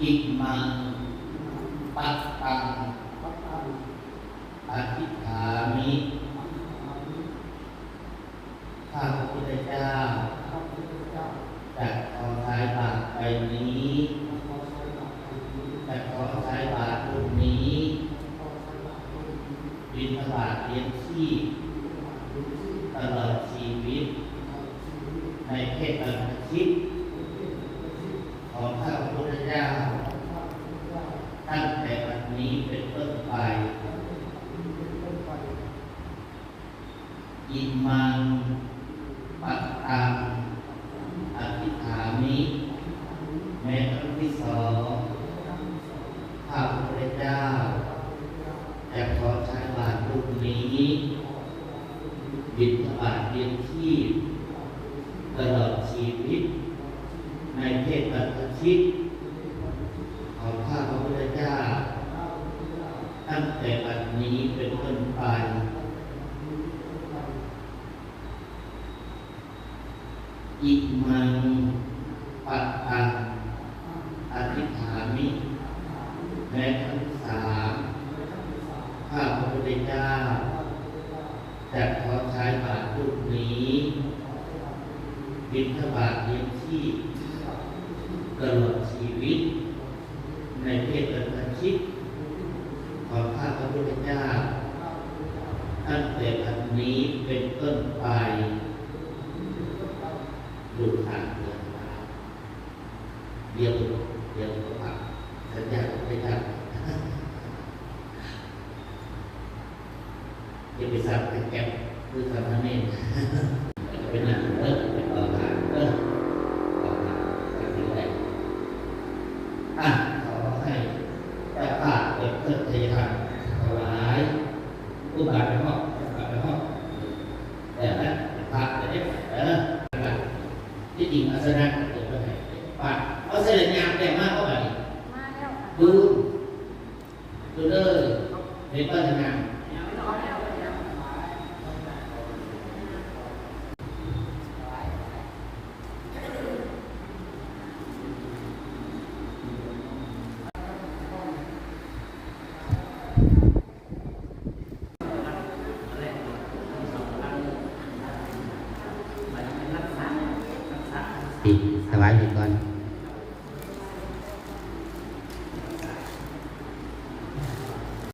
ອິມມັງ ປັດຕັງ ອະທິຖາມິ ຂ້າພະພຸດທະເຈົ້າ ຈະຂໍສາຍບາດໃບນີ້ ຈະຂໍສາຍບາດລຸ້ມນີ້ ບິນທະບາດລ້ຽງຊີບ ຕະຫຼອດຊີວິດ ໃນເຂດບັນພະຊິດ ຂອງຂ້າພະພຸດທະເຈົ້າ ຕັ້ງແຕ່ບັດນີ້ເປັນຕົ້ນໄປ. ອິມມັງ ປັດຕັງ ອະທິຖາມິ ແມ່ນຄັ້ງທີສອງ ຂ້າພະພຸດທະເຈົ້າ ຈະຂໍສາຍບາດລຸ້ມນີ້ ບິນທະບາດລ້ຽງຊີບ ຕະຫຼອດຊີວິດ ໃນເຂດບັນພະຊິດ ຂອງຂ້າພະພຸດທະເຈົ້າ ຕັ້ງແຕ່ບັດນີ້ເປັນຕົ້ນໄປ. ອິມມັງ ປັດຕັງ ອະທິຖາມິ ແລະ ຄັ້ງສາມ ຂ້າພະພຸດທະເຈົ້າ ຈະຂໍສາຍບາດລຸ້ມນີ້ ບິນທະບາດລ້ຽງຊີບ ຕະຫຼອດຊີວິດ ໃນເຂດບັນພະຊິດ ຂອງຂ້າພະພຸດທະເຈົ້າ ຕັ້ງແຕ່ບັດນີ້ເປັນຕົ້ນໄປ. ລູກຫຼານເດີນທາງ ດຽວ ດຽວກໍພັກ ສັນຍາກັບພະເຈົ້າ ຢ່າໄປສັກແຕ່ແກັບຄືສາມະເນນ ໄປນັ່ງເດີ ໄປຕໍ່ທາງເດີ ຕໍ່ທາງ ກໍຊິໄດ້ ອ່ະ ຂໍໃຫ້ເຈົ້າພາບເປັນເຄື່ອງໄທທຳຖວາຍ ອຸບາດໄປຮອດ ອຸບາດໄປຮອດ ແລ້ວນະ ພະໄດ້ເດີ ທີ່ຈິງອາສະນະເກີດມາໃຫ້ ປະ ເອົາສະເດັດຍາມແຕ່ມາບໍ່ບັດນີ້ ມາແລ້ວ ດູ ດູເດີ ເຫັນບໍ່ນະ? ຖວາຍໄປກ່ອນ.